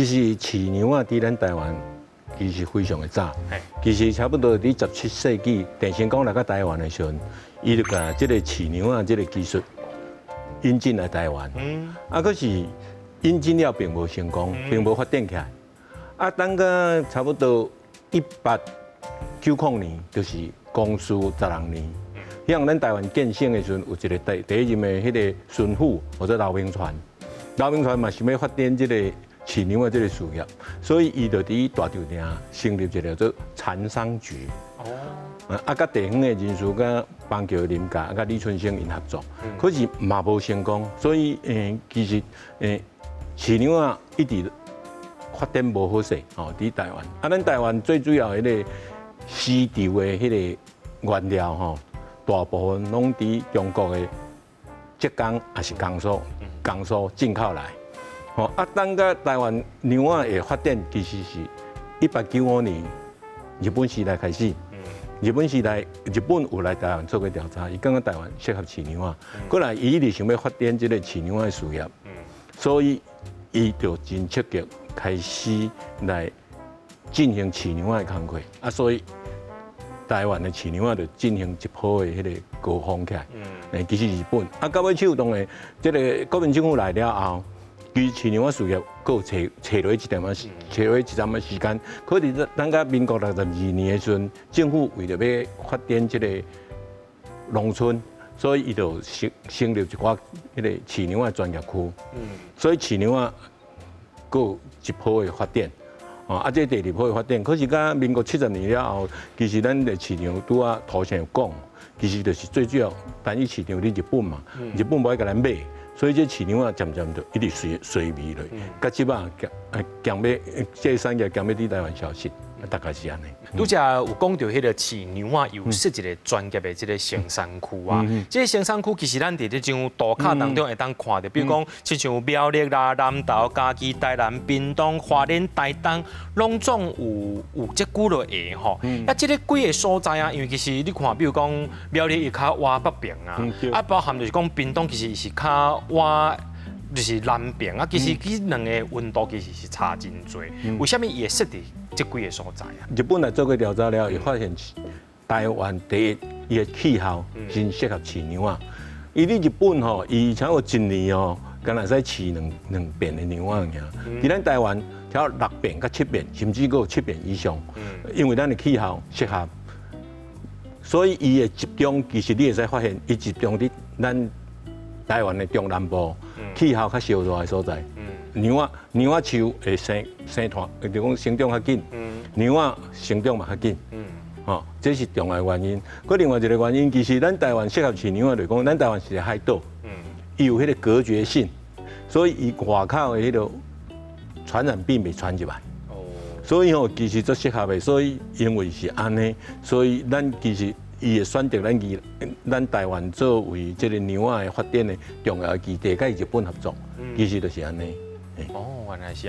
其實飼牛仔佇咱台灣其實非常的早，其實差不多佇17世紀鄭成功來到台灣的時陣，伊就共這個飼牛仔這個技術引進來台灣。啊，可是引進了並無成功，並無發展起來。啊，等到差不多1890年，就是光緒16年，響咱台灣建省的時陣，有一個第一任的彼個巡撫，或者劉銘傳，劉銘傳嘛想欲發展這個飼牛仔這個事業，所以伊就佇大稻埕成立一個叫做蠶桑局。啊，佮地方的人士、佮邦橋林家、啊，佮李春生𪜶合作，可是嘛無成功，所以其實飼牛仔一直發展無好勢，吼，佇台灣。啊，咱台灣最主要彼個絲綢的彼個原料吼，大部分攏佇中國的浙江抑是江蘇，江蘇進口來。吼，啊，等到台灣牛仔會發展，其實是1895年日本時代開始。日本時代，日本有來台灣做過調查，伊感覺台灣適合飼牛仔，過來伊一直想欲發展這個飼牛仔的事業，所以伊就真積極開始來進行飼牛仔的工課，啊，所以台灣的飼牛仔就進行一波的彼個高峰起來。其實日本，啊，到尾手當然這個國民政府來了後，其實飼牛仔事業閣有揣揣落一點仔時，揣落一陣仔時間。可是等到民國62年的時陣，政府為著欲發展這個農村，所以伊就成立一寡彼個飼牛仔專業區。所以飼牛仔閣有一波的發展。哦，啊，這第二波的發展，可是到民國70年了後，其實咱的市場拄仔頭先有講，其實就是最主要單一市場佇日本嘛，日本無愛共咱買，所以這飼牛仔漸漸就一直衰微落，到這擺行欲這個產業行欲佇台灣消失，大概是按呢。拄才有講著彼個飼牛仔有設一個專業的這個生產區啊，這個生產區其實咱佇這張圖卡當中會當看著，比如講親像苗栗啦、南投、嘉義、台南、屏東、花蓮、台東，攏總有這幾落個吼。啊，這個幾个所在啊，因為其實你看，比如講苗栗伊較倚北爿啊，啊，包含就是講屏東其實是較倚就是南爿啊，其實彼兩个溫度其實是差真濟。為啥物伊會設佇這幾个所在啊？日本來做過調查了，伊發現台灣第一，伊的氣候真適合飼牛仔。伊佇日本吼，伊才有一年哦，敢若會使飼兩遍的牛仔爾。佇咱台灣，才有六遍佮七遍，甚至閣有七遍以上。因為咱的氣候適合，所以伊的集中，其實你會使發現，伊集中佇咱台灣的中南部，氣候較燒熱的所在。牛仔樹會生生湠，就講生長較緊，牛仔生長嘛較緊。吼，這是重要原因。閣另外一個原因，其實咱台灣適合飼牛仔來講，咱台灣是個海島，伊有彼個隔絕性，所以伊外口的彼個傳染病袂傳入來。所以吼，其實足適合的。所以因為是按呢，所以咱其實伊會選擇咱台灣作為這個牛仔的發展的重要基地，佮日本合作，其實就是按呢。哦，原來是按呢。